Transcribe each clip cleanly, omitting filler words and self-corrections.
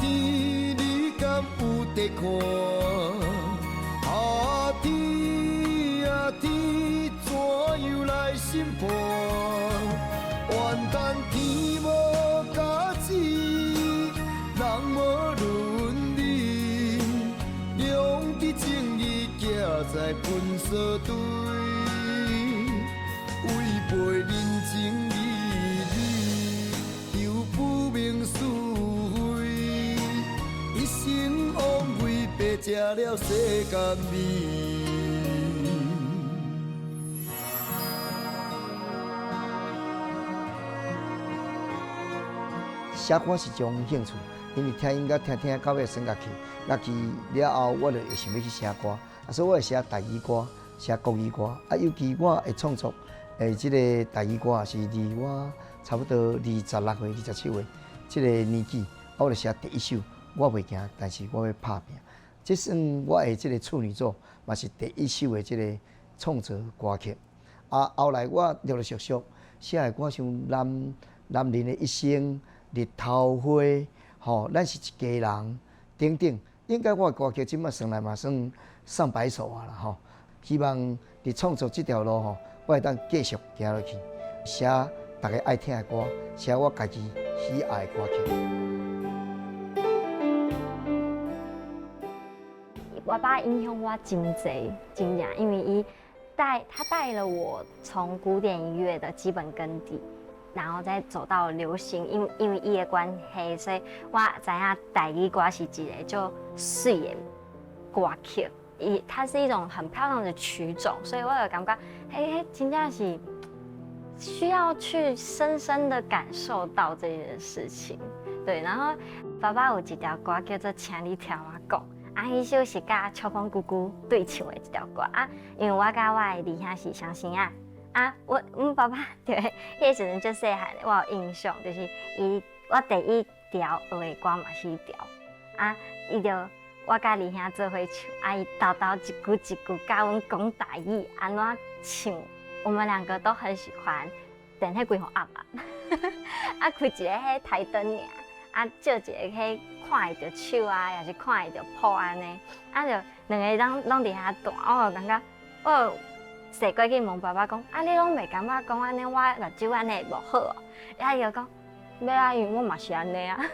天你敢有佇看？啊天啊天，怎樣來審判？怨叹天無假志，人無倫理，良知正義寄在糞掃堆，違背人情義理，又不明是非，一生枉為白食了世間味。寫歌是一種興趣，因為聽音樂聽聽到尾耍樂器，樂器了後我就會想欲去寫歌，啊，所以我會寫台語歌、寫國語歌，啊，尤其我會創作的這个台語歌是佇我差不多26歲、27歲這个年紀，啊，我就寫第一首，我袂驚，但是我欲拍拚。這算我的這个處女作，嘛是第一首的這个創作歌曲。啊，後來我陸陸續續寫的歌，像男男人的一生、日頭花，吼，咱是一家人等等，應該我的歌曲這馬算來嘛算上百首啊啦吼。希望佇創作這條路吼，我會當繼續行落去，寫大家愛聽的歌，寫我家己喜愛的歌曲。我爸影響我真濟，真正，因為他帶了我從古典音樂的基本根底，然後再走到流行，因為伊的關係，所以我知影台語歌是一个足媠的歌曲，它是一種很漂亮的曲種，所以我就感覺，嘿嘿，真正是需要去深深的感受到這件事情。對，然後爸爸有一條歌叫做《請你聽我講》，啊，彼首是佮秋風姑姑對唱的一條歌啊，因為我佮我的二兄是雙生仔。啊，阮爸爸對，彼个時陣足細漢，我有印象，就是伊我第一條學的歌嘛是彼條，啊，伊就我佮二兄做伙唱，啊，伊沓沓一句一句教阮講台語，按怎唱，我們兩個都很喜歡電彼規予暗暗，啊，開一个彼台燈爾，啊，照一个彼看會著手啊，抑是看會著譜按呢，啊，就兩个攏攏佇遐彈，我就感覺我。踅過去問爸爸講：啊，你攏袂感覺講按呢，我目睭按呢會無好哦？啊，伊就講：袂啊，因為我嘛是按呢啊。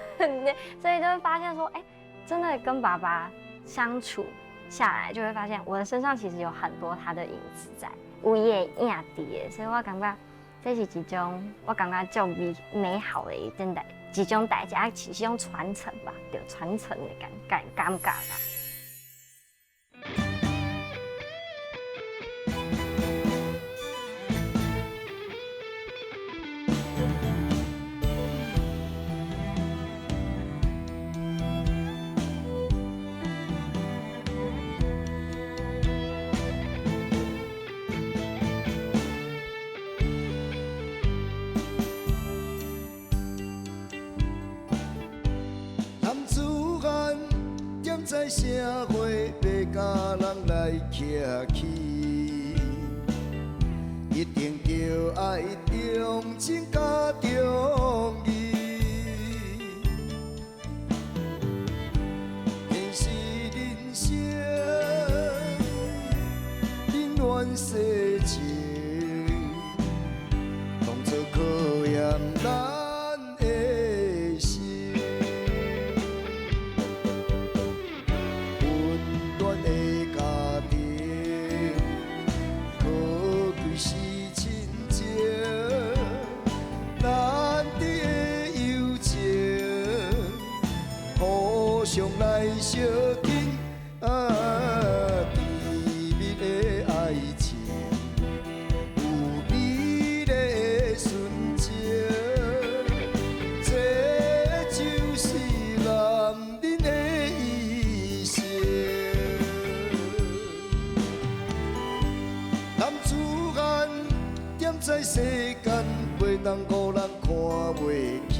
所以就會發現說，欸，真的跟爸爸相處下來，就會發現我的身上其實有很多他的影子在，有伊的影佇的，所以我感覺這是一種我感覺足美好的一件代，一種代誌，啊，是一種傳承吧，對，傳承的感覺吧。男子漢踮在社會，欲共人來客氣，一定著愛重情佮重義。現實人生，冷暖世情，當作考驗咱的心。溫暖的家庭，可貴是親情，難得的友情，互相來相挺。啊，甜蜜的愛情，有美麗的純情，這就是男人的一生。男子漢踮在世間，袂當予人看袂起，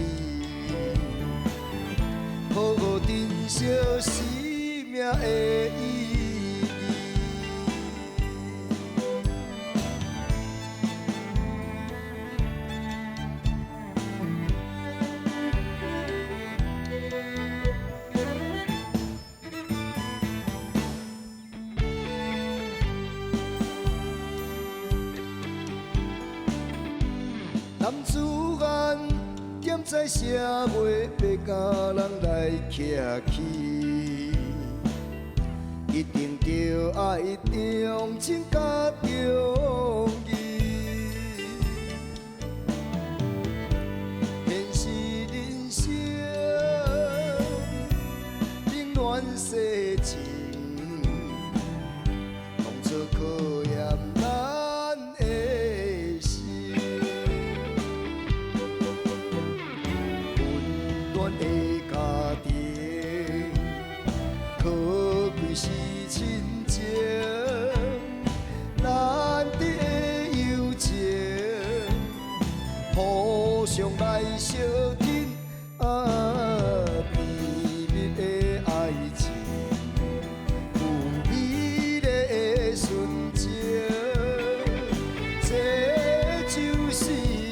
好好珍惜生命的意義。男子漢踮在社會，欲共人來客氣，一定著愛重情佮重義。現實人生，冷暖世情，當作考驗咱的心。溫暖的家庭，可貴是親情，難得的友情，互相來相挺。啊，甜蜜的愛情，有美麗的純情，這就是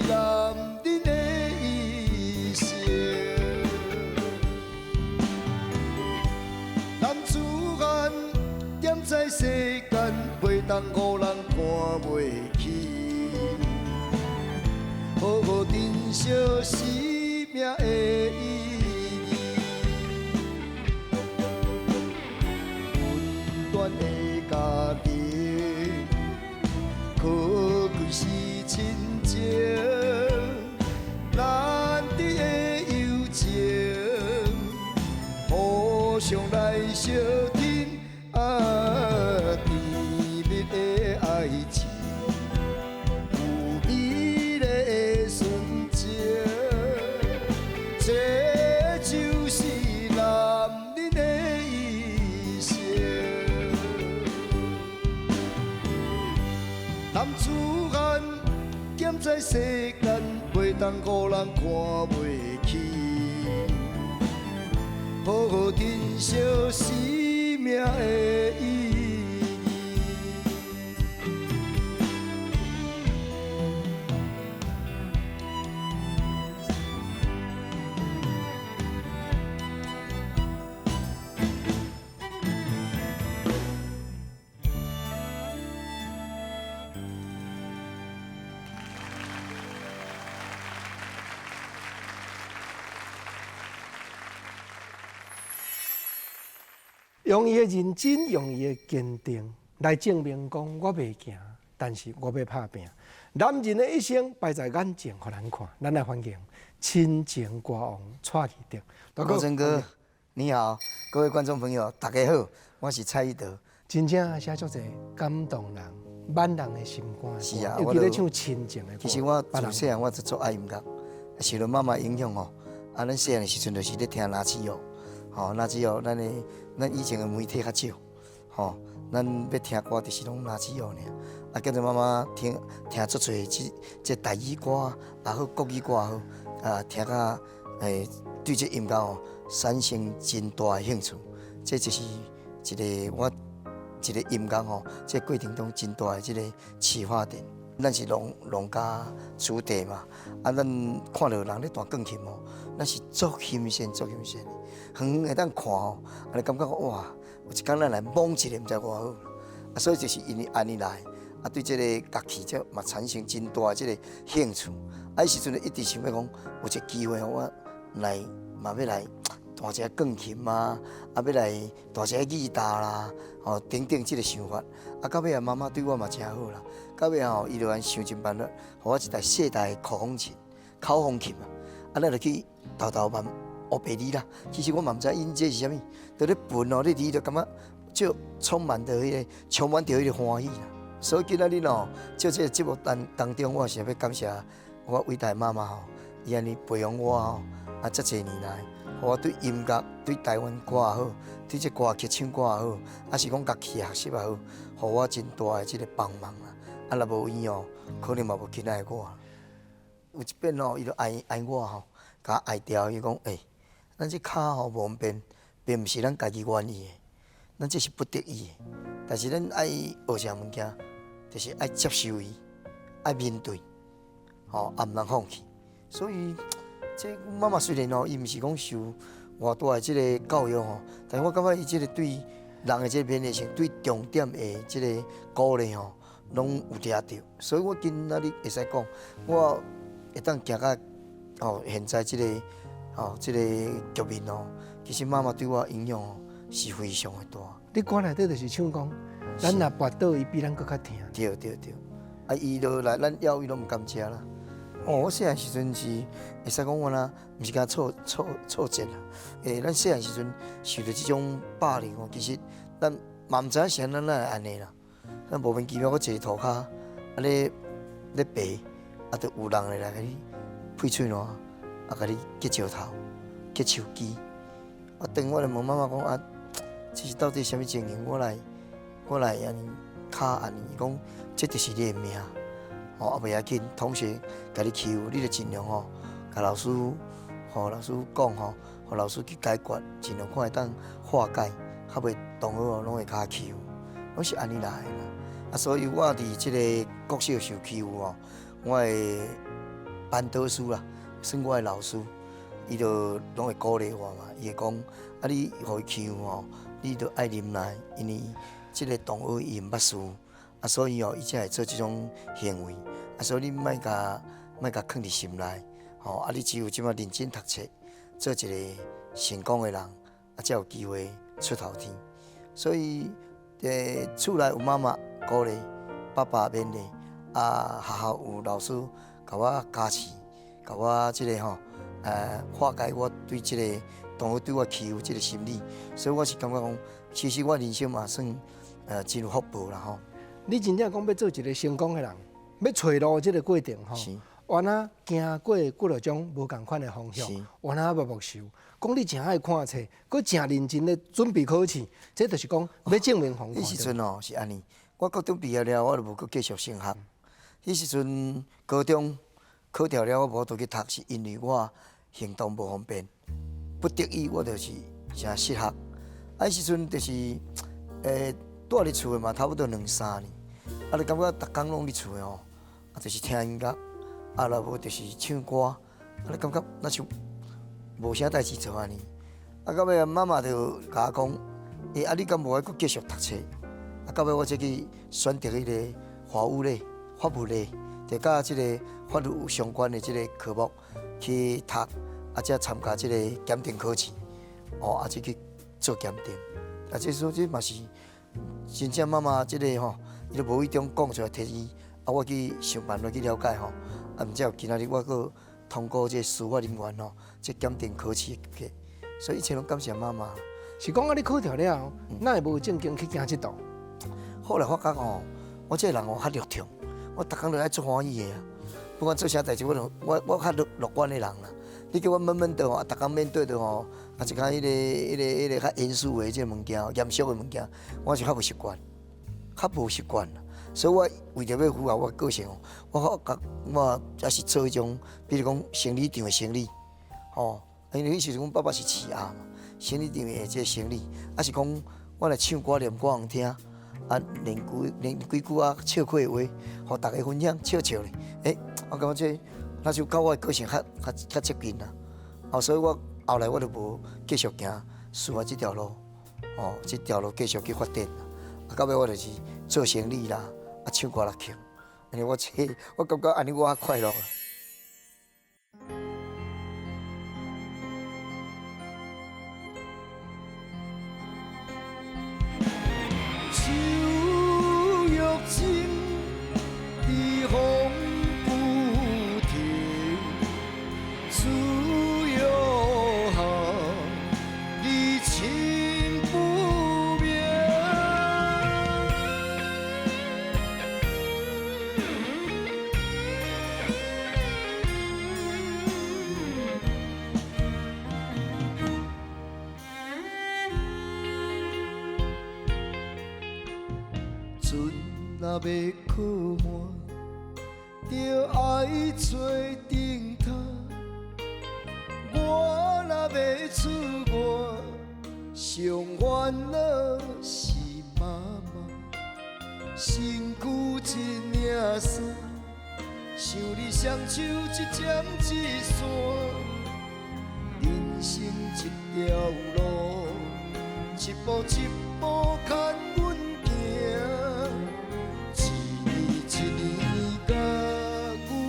男人的一生。男子漢踮在世間，袂當予人看袂起，好好珍惜生命的意義。溫暖的家庭，可貴是親情，難得的友情，互相來相挺。啊，甜蜜的愛情，有美麗的純情，這就是男人的一生。男子漢踮在世間，袂當予人看袂起，好好珍惜生命的意義。用伊的認真，用伊的堅定來證明講我袂驚，但是我欲拍拚。男人的一生擺在眼前，予咱看，咱來歡迎親情歌王蔡義德。國珍哥，你好，各位觀眾朋友，大家好，我是蔡義德。真正寫足濟感動人、挽人的心肝。是啊，尤其咧唱親情的歌。其實我自細漢我就足愛音樂，受到媽媽影響吼。啊，咱細漢的時陣就是咧聽藍子樂，吼，藍子樂，咱以前的媒體較少，吼，咱欲聽歌就是攏藍子樂爾。啊，跟著媽媽聽聽足濟這台語歌也好，國語歌也好，啊，聽甲對這音樂吼產生真大的興趣。這就是一個我一個音樂吼，這過程中真大的這個啟發點。咱是農家子弟嘛，啊，咱看著人咧彈鋼琴吼，咱是足欣羨、足欣羨的。遠遠會當看吼，啊，你感覺哇，有一工咱來摸一下，毋知偌好。啊，所以就是因為按呢來，啊，對這個樂器這嘛產生真大的這個興趣。啊，彼時陣一直想欲講，有一個機會予我來嘛欲來彈一下鋼琴啊，啊，欲來彈一下吉他啦，吼，等等這個想法。啊，到尾啊，媽媽對我嘛誠好啦。到尾吼，伊就按想盡辦法，予我一台細台口風琴，口風琴啊。啊，咱就去沓沓慢烏白理啦。其實我嘛毋知𪜶這是啥物，佇咧盤哦，咧理就感覺就充滿著彼個，充滿著彼個歡喜啦。所以今仔日吼，藉這個節目當中，我是欲感謝我偉大媽媽吼，伊按呢培養我吼，啊，遮濟年來，予我對音樂、對台灣歌也好，對這歌曲唱歌也好，抑是講樂器學習也好，予我真大的這個幫忙啦。啊，若無伊哦，可能嘛無今仔的我。有一擺吼，伊就愛愛我吼，共我愛牢，伊講：欸，咱這跤吼無方便，並毋是咱家己願意的，咱這是不得已的。但是咱愛學啥物件，就是愛接受伊，愛面對，吼，也毋通放棄。所以，這阮媽媽雖然吼，伊毋是講受偌大的這個教育吼，但是我感覺伊這個對人的這個勉勵性，對重點的這個鼓勵吼，攏有掠著。所以我今仔日會使講，我會當行到哦現在這個哦這個局面哦，其實媽媽對我影響哦是非常的大。你歌內底就是唱講，咱若跋倒，伊比咱閣較疼。對對對，啊，伊就來咱枵伊攏毋甘食啦。哦，我細漢時陣是會使講我若，毋是共挫挫挫折啦。欸，咱細漢時陣受著這種霸凌哦，其實咱嘛毋知影是按怎會按呢啦。咱莫名其妙，我坐塗跤，啊咧咧爬，啊，就有人會來共你屁喙瀾，啊，共你結石頭、結樹枝。啊，當我就問媽媽講啊，這是到底啥物情形？我來我來按呢跤按呢，伊講這就是你的命。哦，啊，袂要緊，同學共你欺負，你就盡量吼，共老師，予老師講吼，予老師去解決，盡量看會當化解，較袂同學哦攏會共欺負，攏是按呢來的啦。啊，所以我佇這个國小受欺負哦，我的班導師啦，算我的老師，伊就攏會鼓勵我嘛，伊會講，啊，你予伊欺負吼，你著愛忍耐，因為這个同學伊毋捌事。啊，所以哦，伊才會做這種行為。啊，所以你莫共莫共囥佇心內，吼！啊，你只有這擺認真讀冊，做一个成功的人，啊，才有機會出頭天。所以，厝內有媽媽鼓勵，爸爸勉勵，啊，學校有老師共我加持，共我這个吼，化解我對這个同學對我欺負這个心理。所以我是感覺講，其實我人生嘛算真有福報啦吼。你真正講欲做一个成功的人，欲揣路這个過程吼，原來行過幾落種無仝款的方向，原來默默受。講你誠愛看冊，閣誠認真咧準備考試，這就是講欲證明予人看。彼時陣哦是按呢，我高中畢業了，我就無閣繼續升學。彼時陣高中考著了，我無法度去讀，是因為我行動無方便，不得已我就是誠失學。啊，彼時陣就是蹛佇厝的嘛，差不多兩三年。啊！你感覺逐工攏佇厝的吼，啊，就是聽音樂，啊，若無就是唱歌，啊，你感覺若像無啥代誌做按呢。啊，到尾媽媽就共我講，欸，啊，你敢無愛閣繼續讀冊？啊，到尾我才去選擇彼个法務類、法務類，就佮這个法律有相關的這个科目去讀，啊，才參加這个檢定考試，哦，啊，才去做檢定。啊，這所以這嘛是真正媽媽這个吼。伊就無意中講出來提議，啊，我去想辦法去了解吼，啊，毋才有今仔日我閣通過這个司法人員吼，這檢定考試的級別，所以一切攏感謝媽媽。是講啊，你考著了後，哪會無正經去行這道？後來發覺吼，我這个人吼較樂天，我逐工都愛足歡喜的啊，不管做啥代誌，我都我我較樂樂觀的人啦。你叫我悶悶的吼，逐工面對著吼，啊，一工彼个彼个彼个較嚴肅的這个物件，嚴肅的物件，我是較無習慣。較無習慣啦，所以我為著欲符合我個性哦，我發覺我猶是做彼種，比如講生理場的生理，吼，因為彼時陣阮爸爸是飼鴨嘛，生理場的這个生理，抑是講我來唱歌念歌予人聽，啊，練幾練幾句仔笑詼的話，予大家分享笑笑咧，欸，我感覺這那就佮我的個性較較較接近啦，哦，所以我後來我就無繼續行司法這條路，哦，這條路繼續去發展。啊，到尾我就是做生理啦，啊，唱歌來聽，因為我這我感覺按呢我較快樂。手玉針，在風不停，只有好，你情不明。船若欲靠岸，就愛揣燈塔。我若欲出外，上煩惱是媽媽。身軀一領衫，想你雙手一針一線，人生這條路，一步一步牽阮行，一年一年共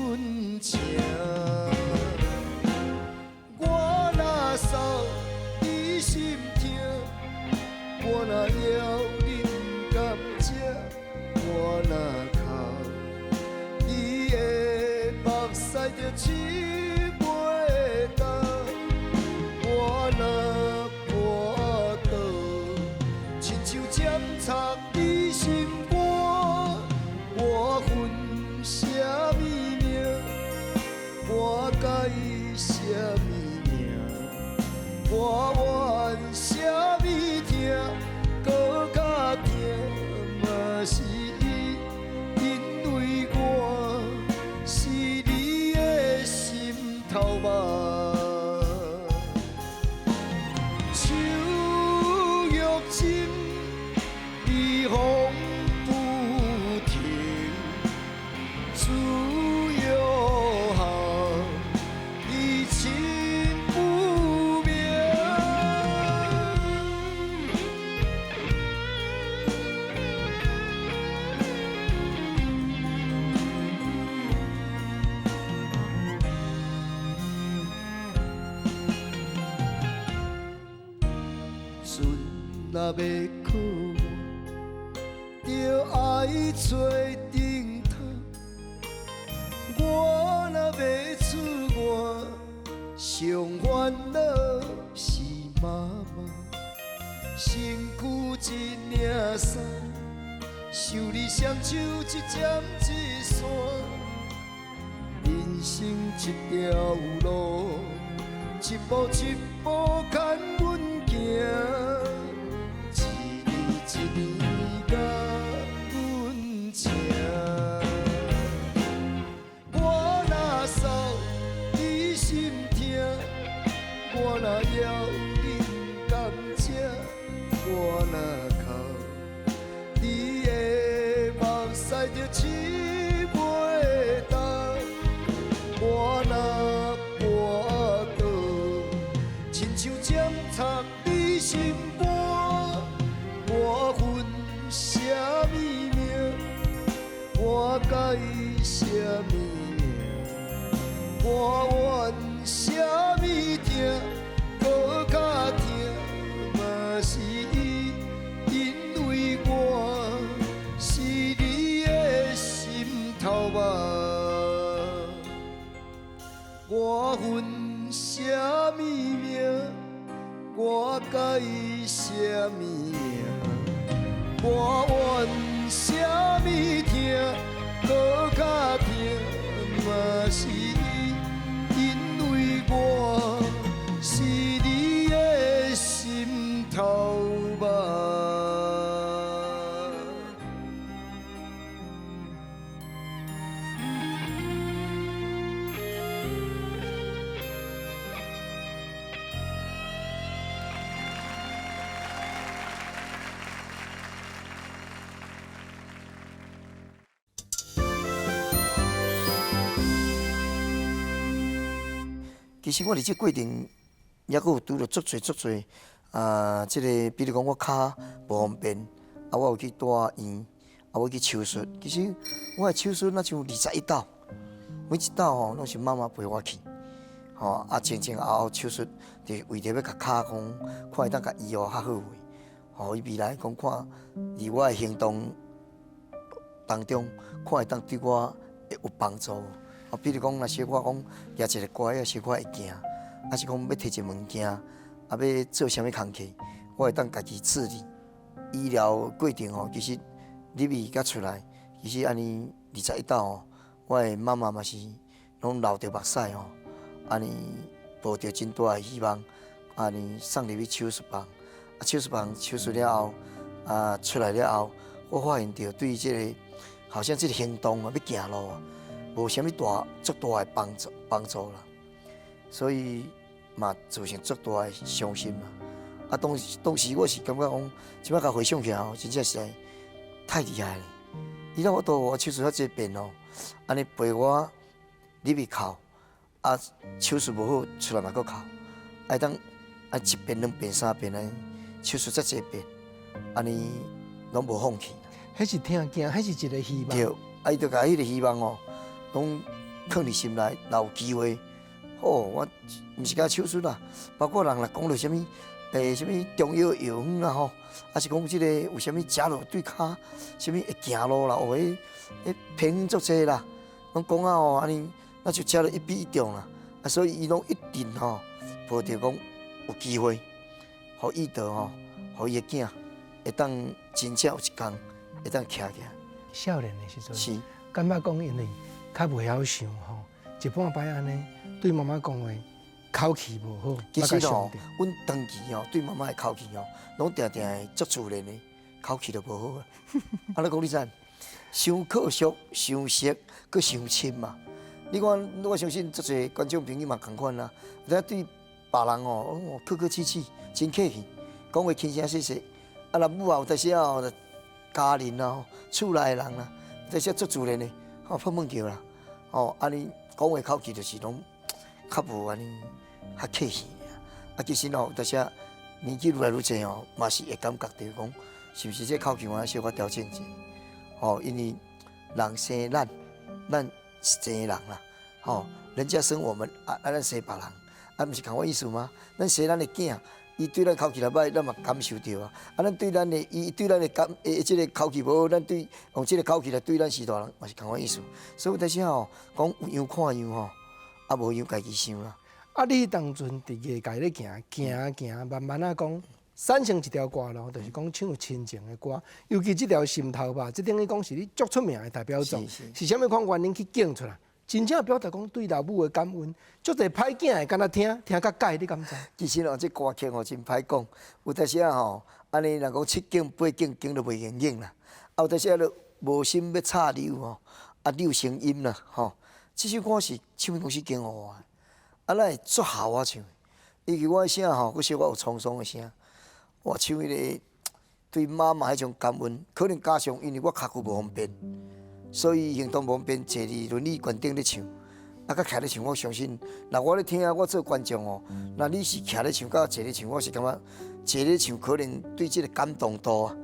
阮情。啥物名？我怨啥物疼？阁较疼嘛是伊，因为我是你的心头肉。手玉针，伊风不停，珠玉喉，伊情不明。船若欲靠岸，就爱揣灯塔。我若欲出外，上烦恼是妈妈。身躯一领衫，受你双手一针一线。人生这条路，一步一步牵阮行，一年一年甲阮情。我若捎你心疼，我若枵恁甘食，我若哭，你的目屎就拭袂干。我若跋倒，亲像针插你心肝。我分啥物命？我改啥物名？我怨啥物疼？阁较疼嘛是伊，因为我是你的心头肉。我分啥物命？我改啥物名？我怨啥物疼？阁较疼嘛是伊，因为我是你的心头肉。其實我佇這過程，猶閣有拄著足濟足濟啊！這個比如講，我跤無方便，啊，我有去住院，啊，我去手術。其實我的手術若像21道，每一道吼攏是媽媽陪我去，吼啊前前後後手術，就為著欲共跤講，看會當共醫予較好勢。吼，伊未來講看，佇我的行動當中，看會當對我會有幫助。啊，比如講，若小可講舉一個拐仔，小可會行，啊是講欲提一個物件，啊欲做啥物工課，我會當家己處理。醫療過程吼，其實入去佮出來，其實按呢21道吼，我的媽媽嘛是攏流著目屎吼，按呢抱著真大的希望，按呢送入去手術房，啊手術房手術了後，啊出來了後，我發現著對這個好像這個行動啊，欲行路啊，無啥物大足大的幫助啦，所以嘛造成足大的傷心啦。啊，當時我是感覺講，這擺共回想起來吼，真正實在太厲害了。伊若有法度予我手術遐濟遍哦，按呢陪我入去哭，啊手術無好出來嘛閣哭，會當啊一遍、兩遍、三遍按呢手術遮濟遍，按呢攏無放棄。彼是疼囝，彼是一個希望。對，啊伊就共彼個希望哦，攏囥佇心內，若有機會，好，我毋是干焦手術啦，包括人若講著啥物，啥物中藥藥方啦吼，啊是講這個有啥物食落對跤，啥物會行路啦，哦，彼偏方足濟啦，攏講啊吼，按呢，那就食了一比一中啦，啊所以伊攏一定吼，抱著講有機會，予伊德吼，予伊的囝會當真正有一工會當徛起來。少年的時陣，是感覺講因為較袂曉想吼，一半擺按呢，對媽媽講話口氣無好。其實吼，阮長期吼對媽媽的口氣吼，攏定定會足自然的，口氣就無好啊。啊，你講你知，傷客俗、傷熟、閣傷親嘛？你看，我相信足濟觀眾朋友嘛仝款啦。有當對別人哦，客客氣氣，真客氣，講話輕聲細細。啊，若母啊有當時哦，家人啊，厝內的人啦，有當時足自然的，吼，噴噴叫啦，吼，按呢講話口氣就是攏較無按呢較客氣。啊，其實哦，有當時年紀愈來愈濟哦，嘛是會感覺著講，是毋是這口氣我小可調整一下？吼，因為人生咱，咱是生人啦，吼，人家生我們，啊啊，咱生別人，啊，毋是仝款意思嗎？咱生咱的囝，伊對咱口氣若歹，咱嘛感受著啊。啊，咱對咱的，伊對咱的感，欸，這個口氣無好，咱對用這個口氣來對咱序大人，嘛是仝款意思。所以有當時吼，講有樣看樣吼，啊，無樣家己想啦。啊，你當陣佇藝界咧行，行行，慢慢仔講，產生一條歌路，就是講唱親情的歌。尤其這條心頭肉，這等於講是你足出名的代表作。是啥物款原因去揀出來？真正表達講對老母的感恩，足濟歹囝會敢若聽，聽較改，你敢知？其實哦，這歌曲哦真歹講，有當時仔吼，按呢人講七揀八揀揀都袂用揀啦。啊，有當時仔就無心欲插柳吼，啊柳成蔭啦吼。這首歌是唱片公司揀予我的，啊，咱會足姣我唱的，尤其我的聲吼，閣小可有滄桑的聲，我唱彼個對媽媽彼種感恩，可能加上因為我跤骨無方便。所以行動無方便，坐佇輪椅懸頂咧唱，啊，佮徛咧唱，我相信，若我咧聽，我做觀眾哦，若你是徛咧唱，佮坐咧唱，我是感覺坐咧唱可能對這個感動度啊，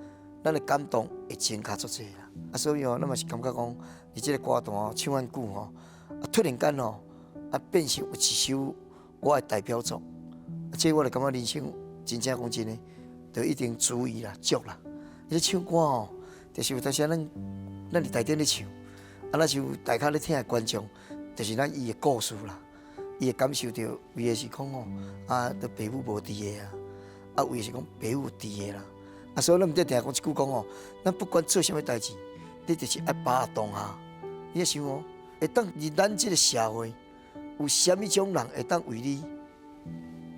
咱的感動會增加足濟啦。啊，所以哦，咱嘛是感覺講，佇這個歌壇哦，唱遐久吼，啊，突然間哦，啊，變成有一首我的代表作，啊，這我就感覺人生真正講真的，就一定注意啦，足啦。你唱歌哦，就是有當時咱。咱佇台頂咧唱，啊，若是有台跤咧聽的觀眾，就是咱伊的故事啦，伊會感受著，有的是講哦，啊，都爸母無佇的啊，啊，有的是講爸母佇的啦，啊，所以咱毋才定講一句講哦，咱不管做啥物代誌，你就是愛把握當下。你愛想哦，會當佇咱這個社會，有啥物種人會當為你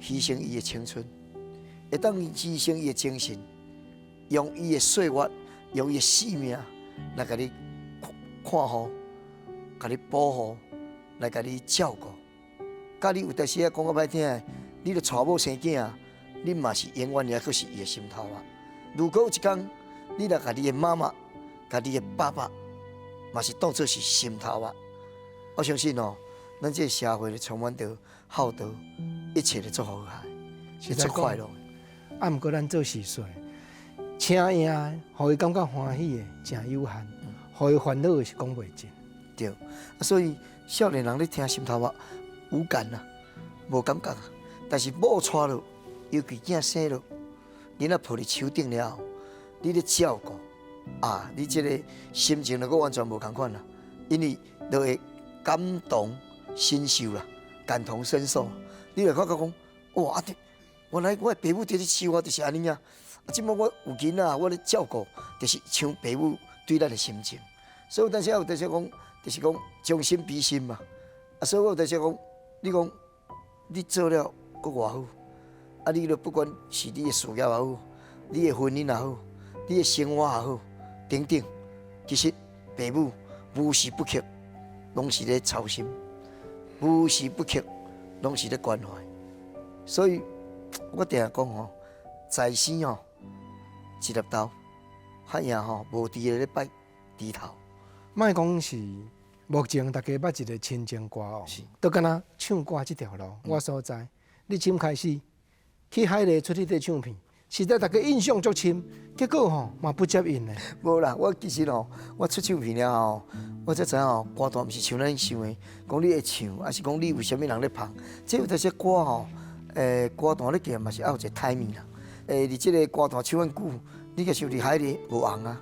犧牲伊的青春，會當犧牲伊的精神，用伊的歲月，用伊的性命，來共你看護，共你保護，來共你照顧。佮你有當時仔講較歹聽的，你著娶某生囝，你嘛是永遠也閣是伊的心頭肉。如果有一工，你若共你的媽媽、共你的爸爸，嘛是當做是心頭肉，我相信哦，咱這個社會充滿著孝道，一切會足好個，是足快樂。啊，毋過咱做序細，請贏，予伊感覺歡喜的誠有限，予伊煩惱的是講袂盡。對，啊，所以少年人咧聽心頭肉無感啊，無感覺啊。但是某娶了，尤其囝生了，囡仔抱佇手頂了後，你咧照顧啊，你這個心情就閣完全無仝款啦，因為就會感同身受啦，感同身受。你會發覺講，哇，啊，原來我的爸母佇咧飼我就是按呢啊。啊，這擺我有囡仔，我咧照顧，就是像爸母對咱的心情。所以有當時有當時講，就是講將心比心嘛。啊，所以我有當時講，你講你做了閣偌好，啊，你著不管是你的事業也好，你的婚姻也好，你的生活也好，等等，其實爸母無時不刻攏是咧操心，無時不刻攏是咧關懷。所以我定定講吼，在生吼一粒豆，較贏吼無佇咧拜豬頭。莫講是目前大家捌一個親情歌王，都敢若唱歌這條路，我所知，你先開始去海螺出去綴唱片，實在大家印象足深，結果吼嘛不接應呢。無啦，我其實吼，我出唱片了後，我才知影吼，歌壇毋是像咱想的，講你會唱，抑是講你有啥物人咧捧，這有當時歌吼，歌壇咧行嘛是愛有一個 timing 啦。佇這個歌壇唱遐久，你若想佇海螺無紅啊，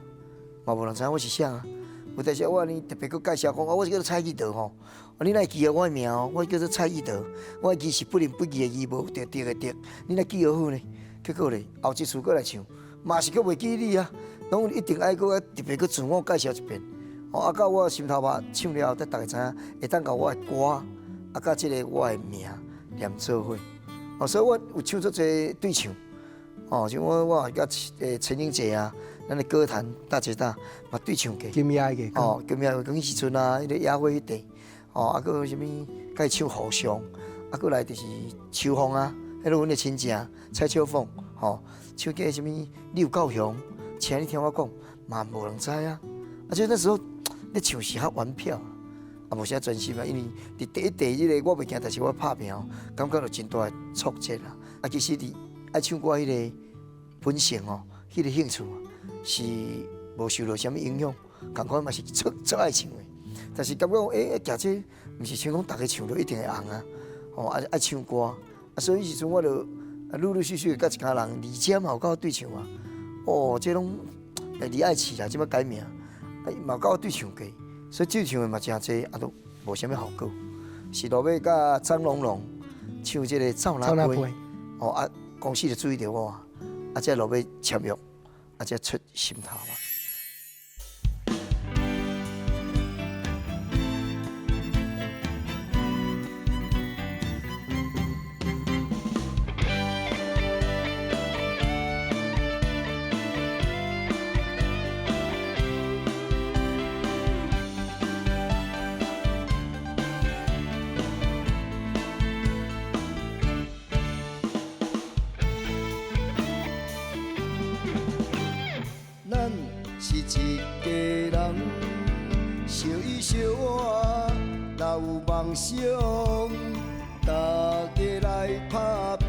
嘛無人知影我是啥啊。有當時我按呢特別閣介紹講，啊，我是叫做蔡義德吼，啊，你若會記得我的名哦，我叫做蔡義德，我的字是不仁不義的義，無德德的德，你若記好呢？結果咧，後一次閣來唱，嘛是閣袂記你啊，攏一定愛閣特別閣自我介紹一遍。哦，啊，到我心頭肉唱了後，才逐家知影，會當共我的歌啊，佮這个我的名連做伙，哦，所以我有唱足濟對唱，哦，像我我佮陳英傑啊，咱的歌壇大姐大嘛對唱過，金亞的哦，金亞講彼時陣啊，彼個野花彼塊，哦，啊，閣有啥物，佮伊唱和尚，啊，閣來就是秋風啊，彼个阮的親戚蔡秋鳳，吼，唱過啥物柳孝雄，請你聽我講，嘛無人知啊，啊，所以那時候咧唱是較玩票。啊，無啥專心啊，因為佇第一第這个我袂驚，但是我拍拚哦，感覺有真大的挫折啦。啊，其實佇愛唱歌彼个本性哦，彼个興趣是無受到啥物影響，仝款嘛是足足愛唱的。但是感覺講，欸，行這毋是像講逐个唱都一定會紅啊，吼，愛愛唱歌啊，所以彼時陣我就陸陸續續佮一家人，而且嘛有佮我對唱啊。哦，這攏李愛慈啦，這擺改名，啊，嘛佮我對唱過。所以對唱的嘛誠濟，啊都無啥物效果。是落尾佮張龍龍唱這个走哪飛，哦啊，公司就注意著我，啊，才落尾簽約，啊，才出心頭啊。咱是一家人，相依相偎，若有夢想，大家來拍拚。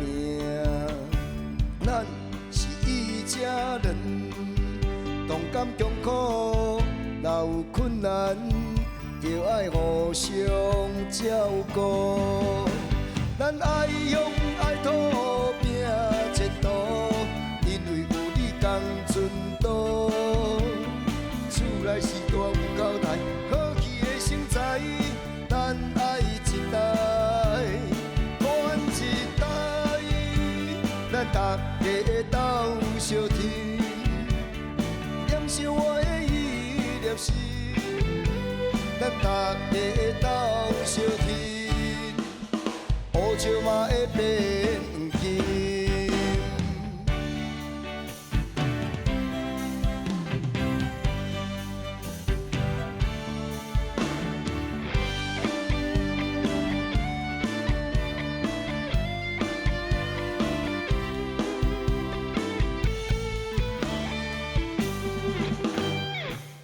咱是一家人，同甘共苦，若有困難，就愛互相照顧。咱愛勇愛賭拼前途，因為有你仝陣途。厝內是大有交代，好戲的成才，咱愛一代傳一代，咱大家鬥相挺，念想我的一粒心，咱大家鬥相挺，烏笑嘛會變金。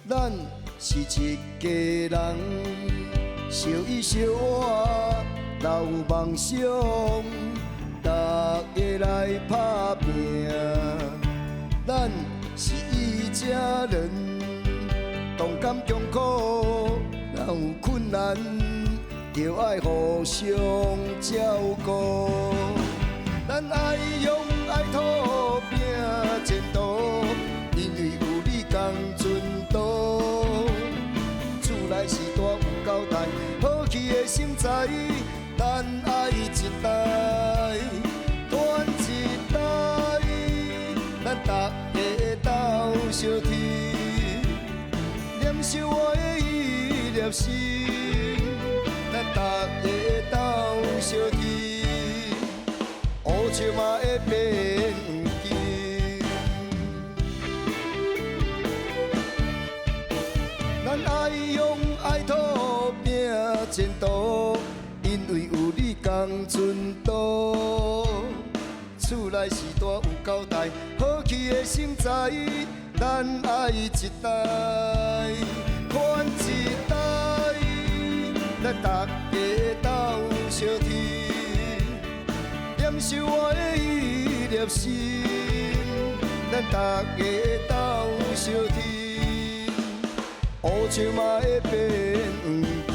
咱是一家人，相依相偎，若有夢想，大家來拍拚。咱是一家人，同甘共苦，若有困難，就愛互相照顧。咱愛勇愛賭拼前途，因為有你仝陣途。厝內是大有交代，好戲的成才，咱愛一代傳一代，咱大家鬥相挺，念想我的一粒心，咱大家鬥相挺，烏笑嘛會變金。咱愛勇愛賭拼前途，因為有你仝陣途。厝內是大有交代，好戲的成才，咱愛一代傳一代，咱大家鬥相挺，念想我的一粒心，咱大家鬥相挺，烏笑嘛會變金。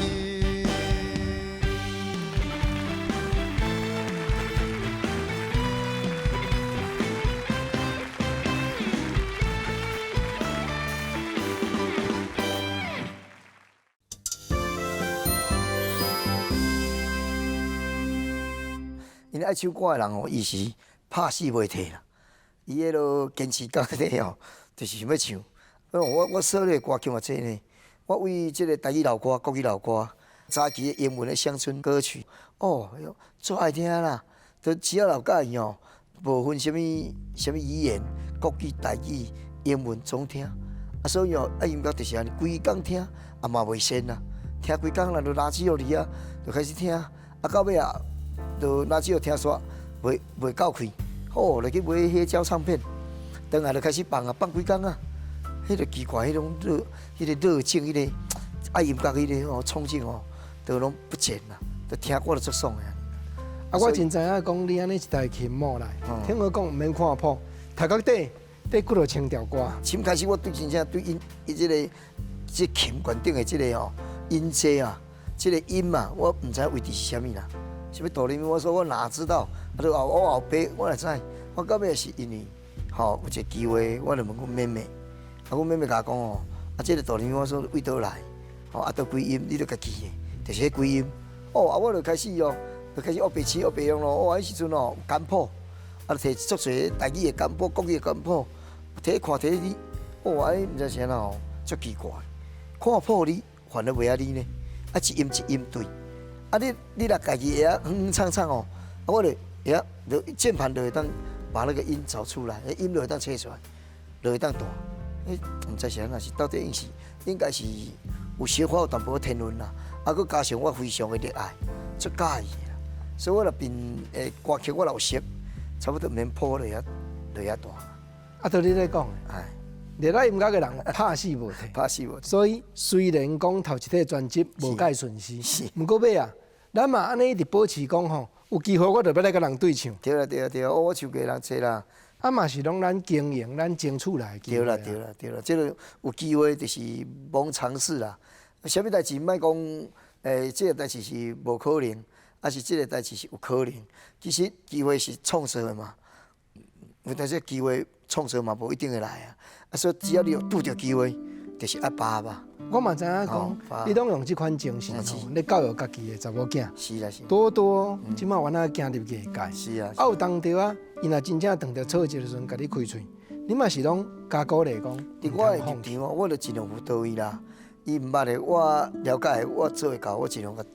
因為愛唱歌的人吼，伊是拍死袂退啦。伊彼落堅持到底吼，就是想欲唱。我我寫的歌曲嘛濟呢，我為這个台語老歌、國語老歌，早期的英文的鄉村歌曲，哦喲，足愛聽啦。都只要若有佮意哦，無分啥物啥物語言，國語、台語、英文總聽。啊，所以哦，啊音樂就是按呢，規工聽，啊嘛袂仙啊。聽規工啦，就垃圾落去啊，就開始聽。啊，到尾啊，就垃圾聽煞，袂夠氣，好，就去買黑膠唱片，轉來就開始放啊，放規工啊。彼個奇怪，彼種熱，彼個熱情，彼個愛音樂，彼個哦衝勁哦，都攏不見啦。就聽歌就足爽的。啊，我真知影講你按呢一台琴摸來，聽我講毋免看譜，頭殼底底幾落千條歌。先開始我對真正對音，伊這個這琴弦頂的這個吼音階啊，這個音啊，我毋知位置是啥物啦。啥物哆來咪，我說我哪知道？啊，就後我後壁我哪知？我到尾是因為吼有一個機會，我就問阮妹妹，啊，阮妹妹共我講哦，啊，這個哆來咪我說對佗來，吼啊，佗幾音你著家記的，就是彼幾音。哦，啊，我就開始哦，就開始學白試學白用咯。哦，彼時陣哦，簡譜，啊，摕足濟台語的簡譜、國語的簡譜，摕看摕你，哦，啊，毋知是按怎哦，足奇怪。看譜你反而袂曉理呢，啊，一音一音對。啊，你若家己會曉哼哼唱唱哦，啊，我就會曉，就鍵盤就會當把那個音找出來，音就會當揣出來，就會當彈。欸，毋知是按怎是到底應是應該是有小可有淡薄仔天分啦，啊，閣加上我非常的熱愛，足佮意啦。所以我若憑歌曲我若有熟，差不多毋免譜就會曉就會曉彈。啊，著你咧講的，熱愛音樂的人拍死無退，拍死無退。所以雖然講頭一塊專輯無蓋順勢，毋過尾啊，咱嘛按呢一直保持講吼，有機會我就欲來共人對唱。對啦對啦對啦，我唱過人濟啦。啊嘛是攏咱經營、咱爭取來的機會。對啦對啦對啦，這個有機會就是罔嘗試啦。啥物代誌莫講，這個代誌是無可能，抑是這個代誌是有可能。其實機會是創造的嘛，有當時機會創造嘛無一定會來啊。啊，所以只要你有拄著機會，就是愛把握。我嘛知影講，你攏用這款精神吼，咧教育家己的查某囝。是啦是。多多這擺原來行入藝界。是啊。啊有當著啊，伊若真正碰著挫折的時陣，共你開喙，你嘛是攏加鼓勵講。佇我的立場，我就盡量輔導伊啦。伊毋捌的，我了解的，我做會到，我盡量共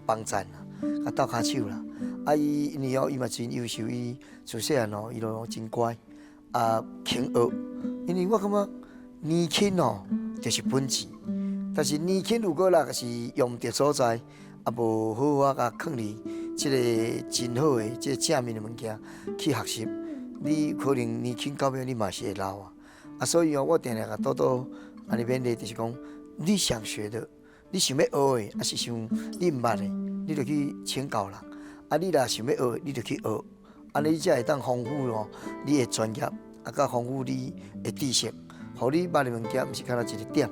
幫贊啦，共鬥跤手啦。啊，伊因為哦，伊嘛真優秀，伊自細漢哦，伊攏真乖，啊，肯學。因為我感覺年輕哦，就是本錢。但是年輕如果若是用毋著所在，啊，無好好共囥佇這個真好的這個正面的物件去學習，你可能年輕到尾你嘛是會老啊。啊，所以哦，我定定共多多按呢勉勵，就是講你想學的，你想欲學的，抑是想你毋捌的，你就去請教人。啊，你若想欲學，你就去學，按呢你才會當豐富哦你的專業，啊，佮豐富你的知識，予你捌的物件，毋是干焦一個點。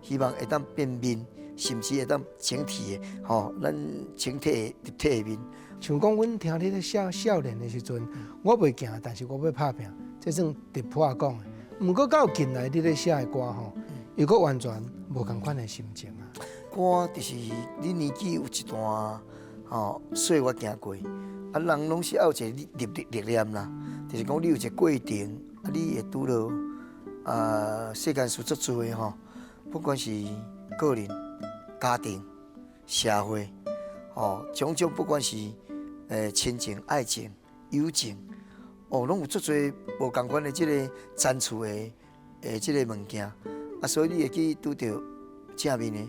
希望會當變面，甚至會當整體的，吼，咱整體的立體的面。像講，阮聽你咧少少年的時陣，我袂驚，但是我欲拍拚，這算直樸仔講的。毋過到近來你咧寫的歌吼，又閣完全無仝款的心情啊。歌就是你年紀有一段吼歲月行過，啊，人攏是愛有一個歷練啦，就是講你有一個過程，啊，你會拄著啊世間事足濟吼。不管是個人、家庭、社會，吼，種種不管是親情、愛情、友情，哦，攏有足濟無仝款的這個層次的這個物件，啊，所以你會去拄著正面的，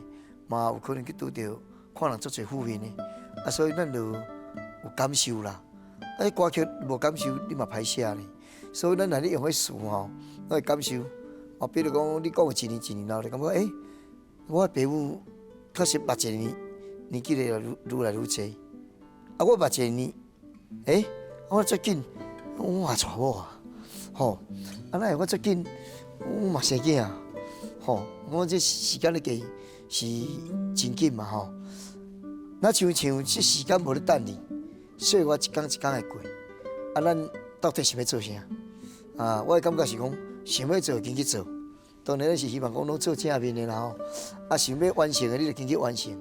嘛有可能去拄著看人足濟負面的，啊，所以咱就有感受啦。啊，歌曲無感受，你嘛歹寫咧。所以咱若咧用彼詞吼，咱會感受。哦，比如講，你講一年一年後，就感覺欸，我的爸母確實捌一年年紀咧愈愈來愈濟。啊，我捌一年，欸，我遮緊，我嘛娶某啊，吼，啊，哪會我遮緊，我嘛生囝啊，吼，我這時間咧過是真緊嘛，吼。若像像這時間無咧等你，歲月一工一工會過，啊，咱到底想欲做啥？啊，我的感覺是講，想欲做緊去做，當然咱是希望講攏做正面的啦吼。啊，想欲完成的，你就緊去完成。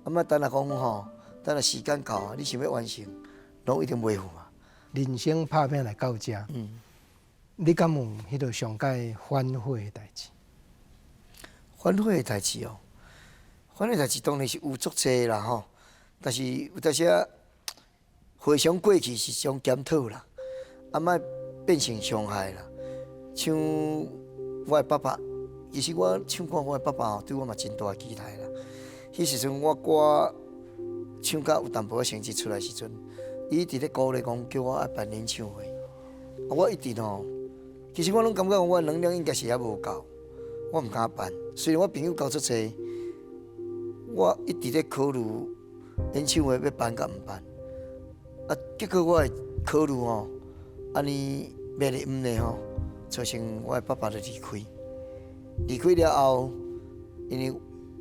啊，莫等下講吼，等下時間到啊，你想欲完成，攏一定袂赴啊。人生拍拚來到遮，你敢有彼个上蓋反悔的代誌？反悔的代誌哦，反正代誌當然是有足濟啦吼，但是有當時啊回想過去是一種檢討啦，啊莫變成傷害啦。像我的爸爸，其實我唱歌，我的爸爸吼對我嘛真大的期待啦。彼時陣我歌唱甲有淡薄仔成績出來時陣，伊一直咧鼓勵講叫我愛辦演唱會。啊，我一直吼，其實我攏感覺我的能量應該是猶無夠，我毋敢辦。雖然我朋友交足濟，我一直咧考慮演唱會欲辦佮毋辦。啊，結果我會考慮吼，按呢欲咧毋咧吼，造成我的爸爸就離開。離開了後，因為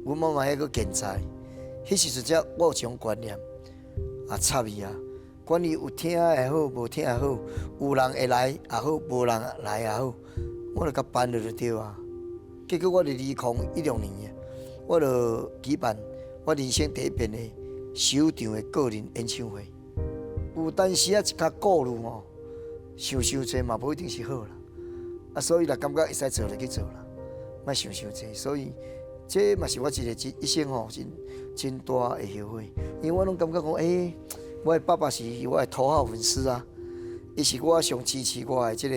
阮媽媽還閣健在，彼時陣才我有一種觀念，啊插伊啊，管伊有聽也好，無聽也好，有人會來也好，無人來也好，我就共辦落就對啊。結果我佇2016年，我就舉辦我人生第一遍的首場的個人演唱會。有當時啊，一較顧慮吼，想傷濟嘛，無一定是好啦。啊，所以若感覺會使做就去做啦，莫想傷濟。所以這嘛是我一個一生吼真真大的後悔，因為我攏感覺講，欸，我的爸爸是我的頭號粉絲啊，伊是我上支持我的這個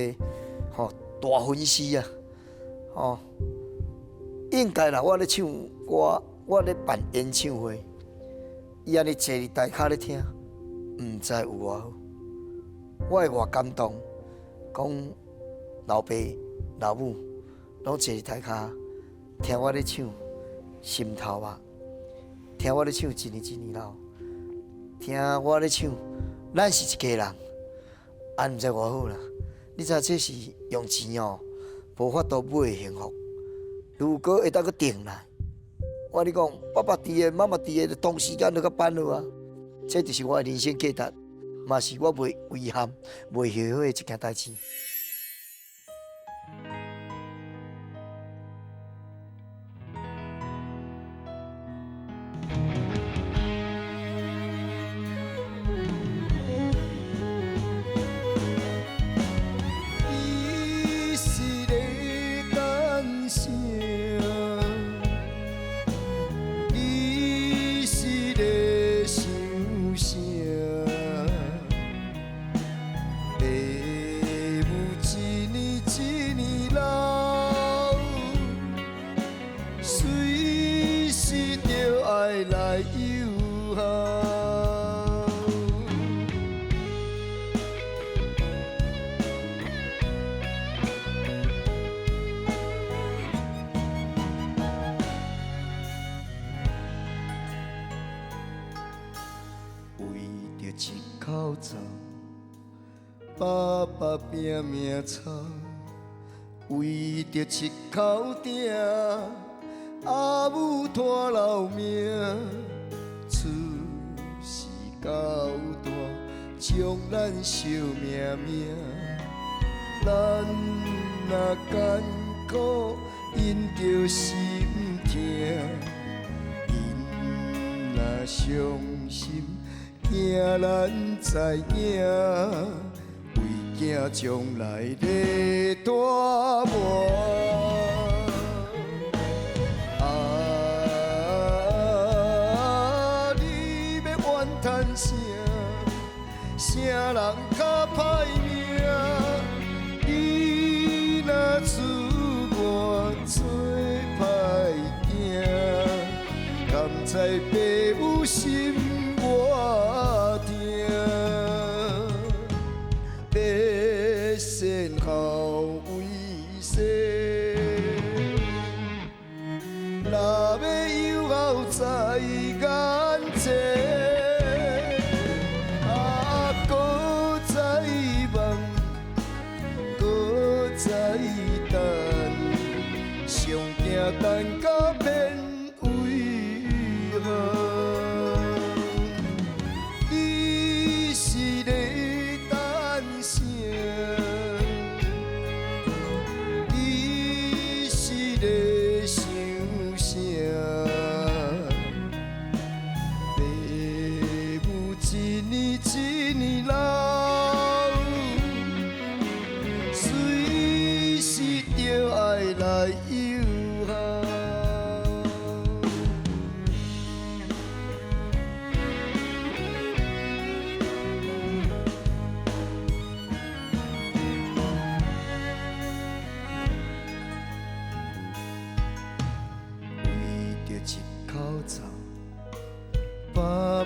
吼大粉絲啊，吼，應該啦，我咧唱歌，我咧辦演唱會，伊按呢坐佇台跤咧聽，毋知有偌好，我會偌感動，講老爸老母攏坐佇台跤聽我咧唱心頭肉，聽我咧唱一年一年老，聽我咧唱咱是一家人，啊，毋知偌好啦。你知這是用錢哦，無法度買的幸福。如果會當閣轉來，我跟你講，爸爸佇的，媽媽佇的，同時間就閣辦落啊。這就是我的人生價值，嘛是我袂遺憾、袂後悔的一件代誌。你是咧等啥？你是咧想啥？爸母一年一年老，隨時著愛來遊學。為著一口罩，爸爸拼命操；為著一口鼎，阿母拖老命。出世到大，將咱惜命命。咱若艱苦，𪜶就心疼；𪜶若傷心，驚咱知影，為驚將來咧大磨。啊，你欲怨嘆啥？啥人較歹命？你若出外做歹囝，敢知爸母心偌疼？欲善孝為先，若欲有孝在眼前。啊，閣再望，閣再等，上驚等甲變遺憾。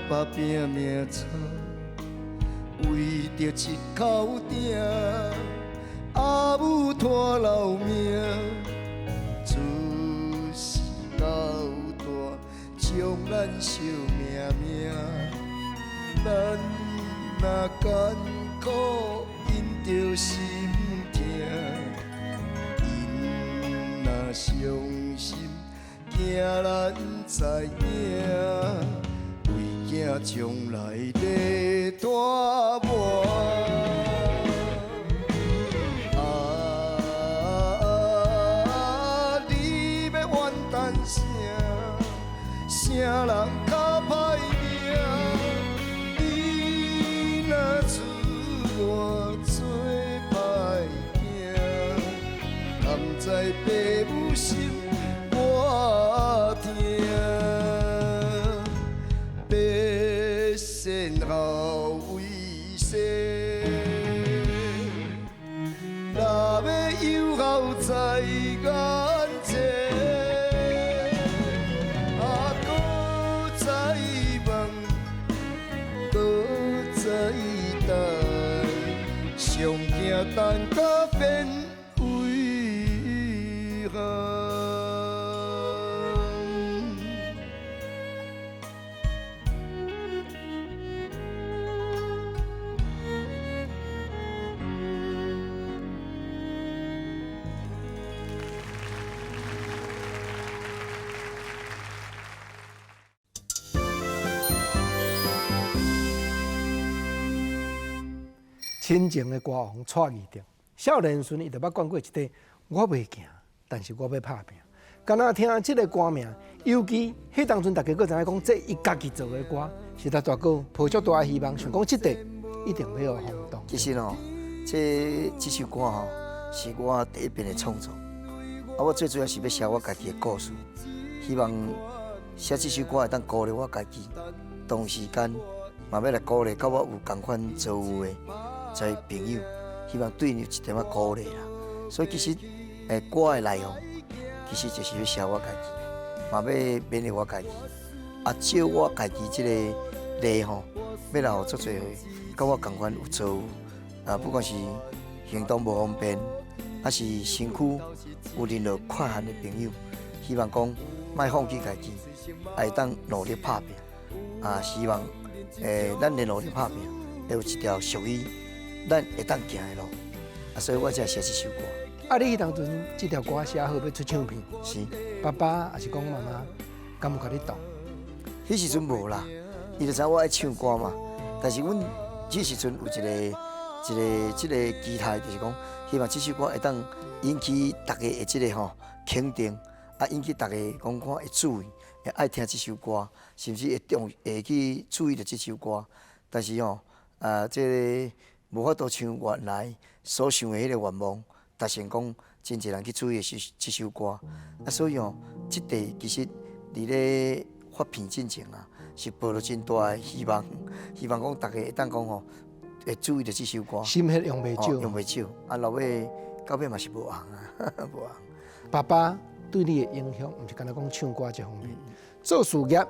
爸拼命吵，为著一口鼎，阿母拖老命，出世到大，将咱惜命命。咱若艰苦，𪜶就心疼；𪜶若伤心，惊咱知影。为惊将来咧大磨。啊，你欲怨叹啥？啥人較歹命？你若出外做歹囝，敢知爸母心偌疼？欲善后为师，若欲有孝在眼前，啊，閣再问，閣再等，上驚等甲變遺憾。親情的歌王蔡義德，少年時伊就捌講過一塊，我袂驚，但是我欲拍拚。敢若聽這个歌名，尤其彼當陣大家閣知影講，這伊家己做的歌，實在大哥抱足大的希望，想講這塊一定欲予轟動。其實哦，這首歌吼，是我第一遍的創作。啊，我最主要是欲寫我家己的故事，希望寫這首歌會當鼓勵我家己，同時間嘛欲來鼓勵佮我有仝款遭遇的這些朋友，希望對𪜶有一點仔鼓勵啦。所以其實，歌的內容其實就是欲寫我家己，嘛欲勉勵我家己，啊，借我家己這個例吼，欲來予足濟佮我仝款有遭遇，啊，不管是行動無方便，抑是身軀有任何缺陷的朋友，希望講莫放棄家己，會當努力拍拚，啊，希望，咱的努力拍拚，會有一條屬於咱會當行的路，啊，所以我才寫這首歌。啊，你彼當陣這條歌寫好欲出唱片，是爸爸抑是講媽媽，敢有共你擋？彼時陣無啦，伊就知我愛唱歌嘛。但是阮彼時陣有一個、一個、這个期待，就是講希望這首歌會當引起大家的這个吼肯定，啊，引起大家講看會注意，會愛聽這首歌，甚至會重會去注意著這首歌。但是吼，啊，這个無法度像原來所想的彼个願望達成，講真濟人去注意這這首歌。啊，所以吼，這塊其實佇咧發片進前啊，是抱著真大的希望，希望講大家會當講吼，會注意著這首歌。心血用袂少，用袂少。啊，落尾到尾嘛是無紅啊，無紅。爸爸對你的影響，毋是干焦講唱歌這方面，做事業、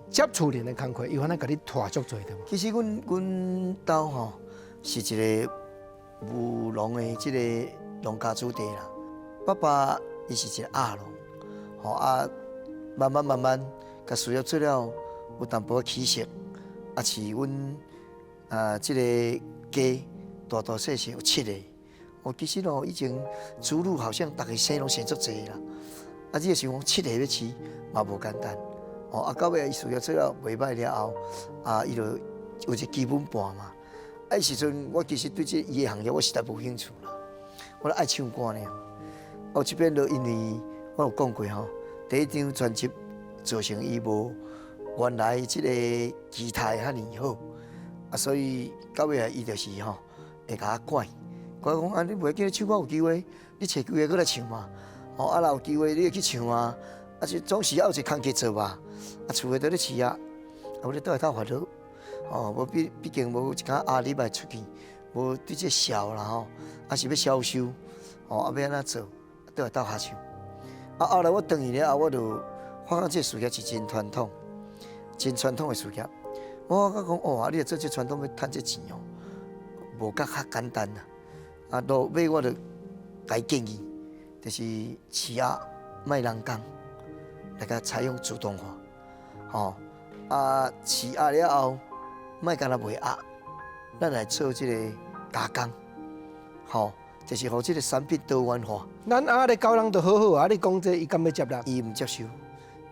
接厝人的工課，伊有法共你帶足濟對無？其實阮兜吼是一個務農的這個農家子弟啦。爸爸伊是一個鴨農，吼啊，慢慢慢慢，共事業做了有淡薄仔起色，啊，飼阮啊這个家大大細細有七个。哦，其實哦，以前子女好像逐个生攏生足濟啦，啊，你若想講七个欲飼嘛無簡單。哦，啊，到尾伊事業做了袂䆀了後，啊，伊就有一個基本盤嘛。啊，彼時陣我其實對這伊的行業我實在無興趣啦，我愛唱歌爾。哦，這邊就因為我有講過吼，第一張專輯造成伊無原來這個期待遐爾好，啊，所以到尾啊，伊就是吼會共我怪，怪講啊，你袂記得唱歌有機會，你揣機會閣來唱嘛。哦，啊，若有機會你會去唱啊，啊，是總是愛有一個工課做吧。啊，厝的佇咧飼啊，啊，無你倒來鬥煩惱。哦，無畢畢竟無一工壓力欲出去，無對這銷啦吼，啊是欲銷售，哦，啊欲按怎做，倒來鬥跤手。啊，後來我轉去了後，我就發覺這个事業是真傳統，真傳統的事業。我講哦，你做這傳統欲趁這錢哦，無佮較簡單啦。啊，落尾我就共伊建議，就是飼鴨莫人工，來共採用自動化，吼啊，飼鴨了後，莫干焦賣鴨，咱來做這個加工，吼，就是予這個產品多元化。咱鴨咧教人就好好啊，你講這伊敢欲接納？伊毋接受，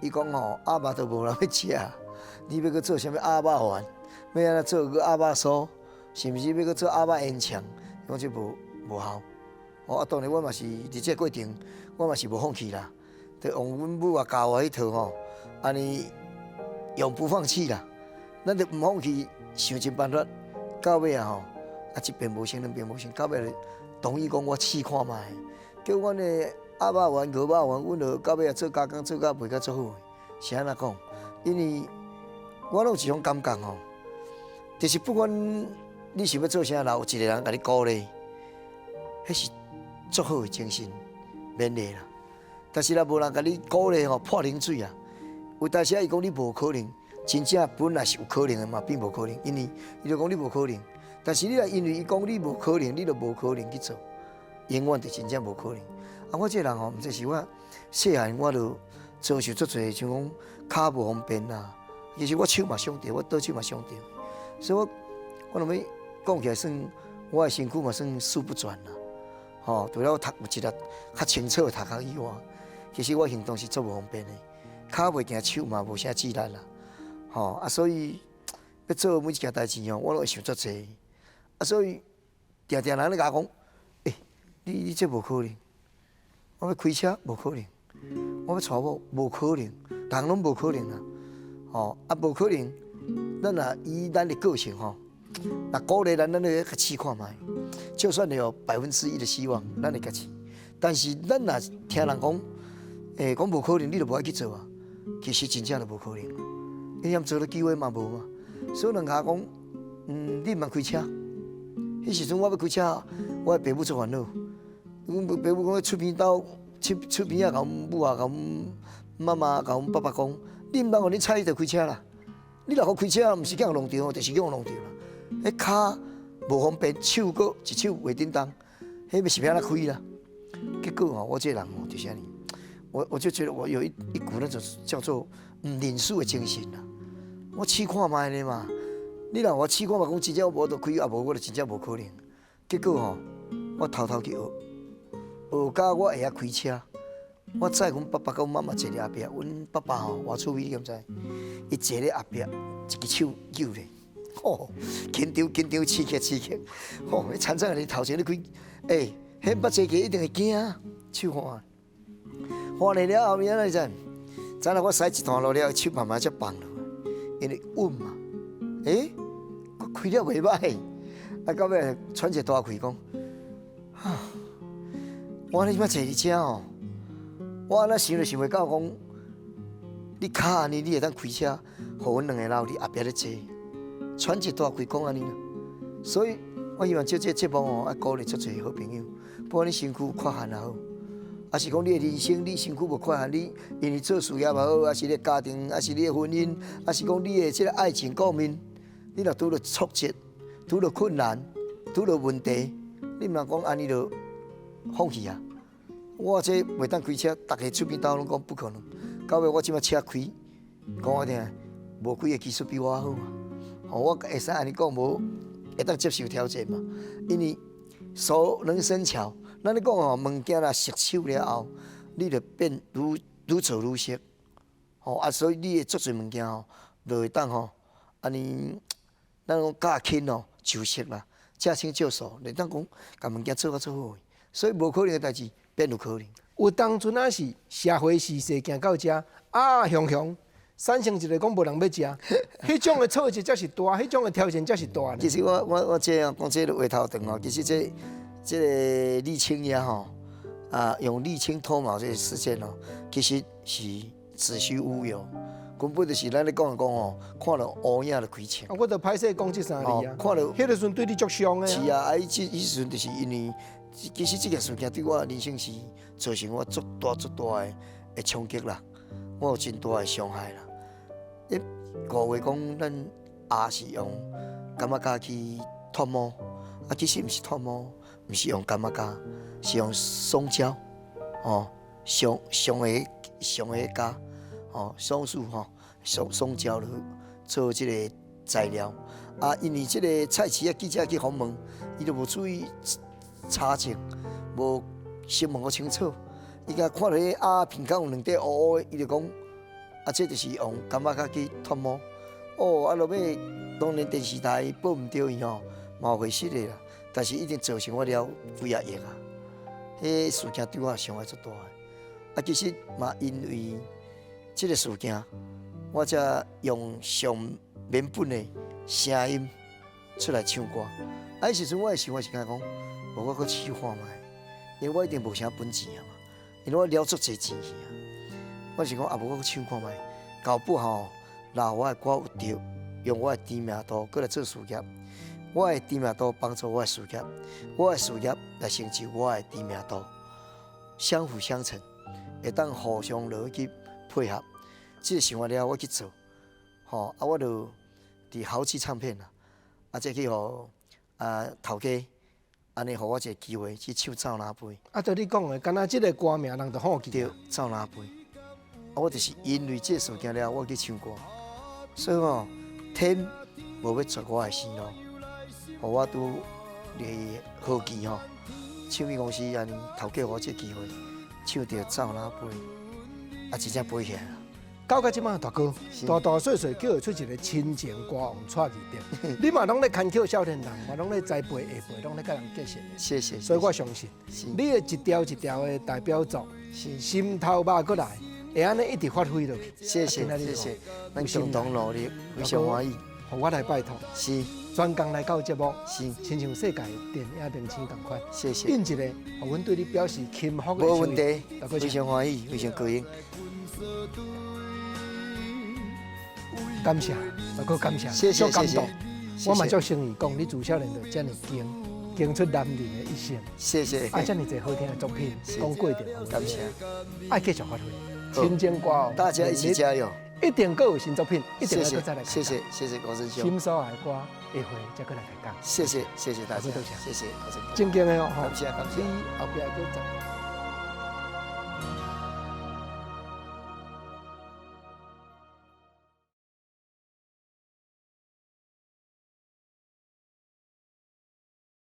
伊講吼鴨肉都無人欲食，你欲閣做啥物鴨肉丸？欲按怎做閣鴨肉酥？是毋是欲閣做鴨肉煙腸？伊講這無效。哦啊，當然我嘛是佇這個過程，我嘛是無放棄啦。就用阮母仔教我彼套吼，按呢永不放棄啦。咱就毋放棄，想盡辦法，到尾啊吼，啊一邊無成，兩邊無成，到尾就同意講我試看覓。叫阮的鴨肉丸、鵝肉丸，阮就到尾啊做加工，做甲賣甲足好。是按怎講？因為我攏有一種感覺吼，就是不管你想欲做啥，若有一個人共你鼓勵，彼是足好的精神勉勵啦。但是若無人共你鼓勵吼，潑冷水啊，有當時仔伊講你無可能，真正本來是有可能的嘛，變無可能，因為伊就講你無可能。但是你若因為伊講你無可能，你就無可能去做，永遠就真正無可能。啊，我這個人吼，毋知是我細漢我就遭受足濟，像講跤無方便啦。其實我手嘛傷著，我倒手嘛傷著，所以我我諗欲講起來算我的身軀嘛算四不全啦。吼，除了我讀有一粒較清楚的頭殼以外，其實我行動是足無方便的，跤袂行，手嘛無啥智力啦。吼啊，所以欲做每一件代誌吼，我攏會想足濟。啊，所以定定人咧共我講，欸，你這無可能，我欲開車無可能，我欲娶某無可能，人攏無可能啦。吼啊，無可能，咱若以咱的個性吼，若鼓勵咱，咱會較試看覓。就算有1%的希望，咱會共試。但是咱若聽人講，欸，講無可能，你就無愛去做啊。其實真正就無可能，你連做的機會嘛無嘛。所以人共我講，你毋通開車。彼時陣我欲開車，我的爸母足煩惱。阮爸母講出邊兜，出邊仔共阮母啊，共阮媽媽，共阮爸爸講，你毋通予恁菜就開車啦。你若予開車，毋是去予弄著，就是去予弄著啦。彼跤無方便，手閣一手袂振動，彼欲是欲按怎開啦？結果吼，我這個人吼就是按呢，我就覺得我有一股那種叫做毋認輸的精神啦。我試看覓咧嘛，你若予我試看覓，講真正我無法度開，啊無我就真正無可能。結果吼，我偷偷去學，學到我會曉開車。我載阮爸爸佮阮媽媽坐佇後壁，阮爸爸吼偌趣味，你敢知？伊坐咧後壁，一支手扭咧，吼，緊張緊張，刺激刺激，吼，彼殘殘佇頭前咧開，欸，彼捌坐過一定會驚，手寒。寒咧了後面按怎你知？昨昏我駛一段路了，手慢慢才放落，因為穩嘛。欸，我開了袂歹，啊，到尾喘一大氣講，啊，我按呢這擺坐佇遮吼，我按怎想都想袂到講，你跤按呢，你會當開車，予阮兩個老佇後壁咧坐，喘一大氣講按呢啦。所以我希望藉這個節目吼，愛鼓勵足濟好朋友，不管你身軀缺陷也好，抑是講你的人生，你身軀無缺陷，你因為做事業也好，抑是你的家庭，抑是你的婚姻，抑是講你的這個愛情方面，你若拄著挫折、拄著困難、拄著問題，你毋通講按呢就放棄啊！我這袂當開車，逐个出邊兜攏講不可能。到尾我這擺車開，講我聽，無幾個技術比我好嘛。吼，我會使按呢講，無會當接受挑戰嘛？因為熟能生巧。咱咧講吼，物件若熟手了後，你就變愈愈做愈熟。吼啊，所以你會足濟物件吼，就會當吼，按呢，咱講駕輕哦就熟啦，駕輕就熟，會當講共物件做甲足好。所以無可能的代誌變有可能。有當陣仔是社會時勢行到遮啊，雄雄產生一個講無人欲食，彼種的挫折才是大，彼種的挑戰才是大。其實我這樣講這個話頭長吼，其實這個瀝青鴨吼，啊，用瀝青脫毛這個事件哦，其實是子虛烏有，根本就是咱咧講講吼，看著烏影就開槍。啊，我就歹勢講這三個字啊。看著彼個時陣對你足傷的。是啊，啊，伊這彼時陣就是因為，其實這件事件對我人生是造成我足大足大的衝擊啦，我有真大的傷害啦。伊誤會講咱鴨是用柑仔膠去脫毛，啊，其實毋是脫毛，毋是用柑仔膠，是用松膠，哦，松松的松的膠，哦，松樹吼，松松膠來做這个材料。啊，因為這个菜市仔記者去訪問，伊就無注意查證，無先問個清楚。伊共看著彼鴨鼻孔有兩塊烏烏的，伊就講，啊，這就是用柑仔膠去脫毛。哦，啊，落尾當然電視台報毋著伊吼，嘛有回失的啦。但是已經造成我了幾仔億啊！彼事件對我傷害足大的。啊，其實嘛因為這个事件，我才用上免本的聲音出來唱歌。啊，彼時陣我的想法是按呢講，無我閣試看覓，因為我一定無啥本錢啊嘛，因為我了足濟錢去啊。我是講啊，無我閣唱看覓，搞不好若我的歌有著，用我的知名度閣來做事業，我的知名度幫助我的事業，我的事業來成就我的知名度，相輔相成，會當互相落去配合。這个想法了，我去做，吼啊，我就佇豪記唱片啦，啊，這去予啊頭家，按呢予我一个機會去唱走哪飛。啊，對你講的，敢若這个歌名人就好記。對，走哪飛。啊，我就是因為這个事件了，我去唱歌，所以吼，天無欲絕我的生路，予我拄佇好奇吼，唱片公司按呢頭家予我這个機會，唱著走哪飛，啊，真正飛起來啦。到這擺大哥，大大細細叫會出一个親情歌王蔡義德，你嘛攏咧牽抾少年人，嘛攏咧栽培下輩，攏咧佮人結成。謝謝。所以我相信，你的一條一條的代表作，心頭肉閣來，會按呢一直發揮落去。謝謝謝謝，咱共同努力，非常歡喜。予我來拜託。是。專工來到節目，是。親像世界電影明星仝款。謝謝。印一个，予阮對你表示欽服的。無問題，非常歡喜，非常高興。感謝，大哥感謝，謝謝足感動。我嘛足誠意講，你自少年就遮爾堅，堅出男人的一生。謝謝。啊，遮爾濟好聽的作品，講過程，感謝。愛繼續發揮，親情歌王，大家一起加油，一定閣有新作品，一定閣再來。謝謝謝謝高生兄。心所愛的歌，下回再閣來講。謝謝謝謝大家，謝謝高生。尊敬的哦，感謝感謝。你後壁閣十。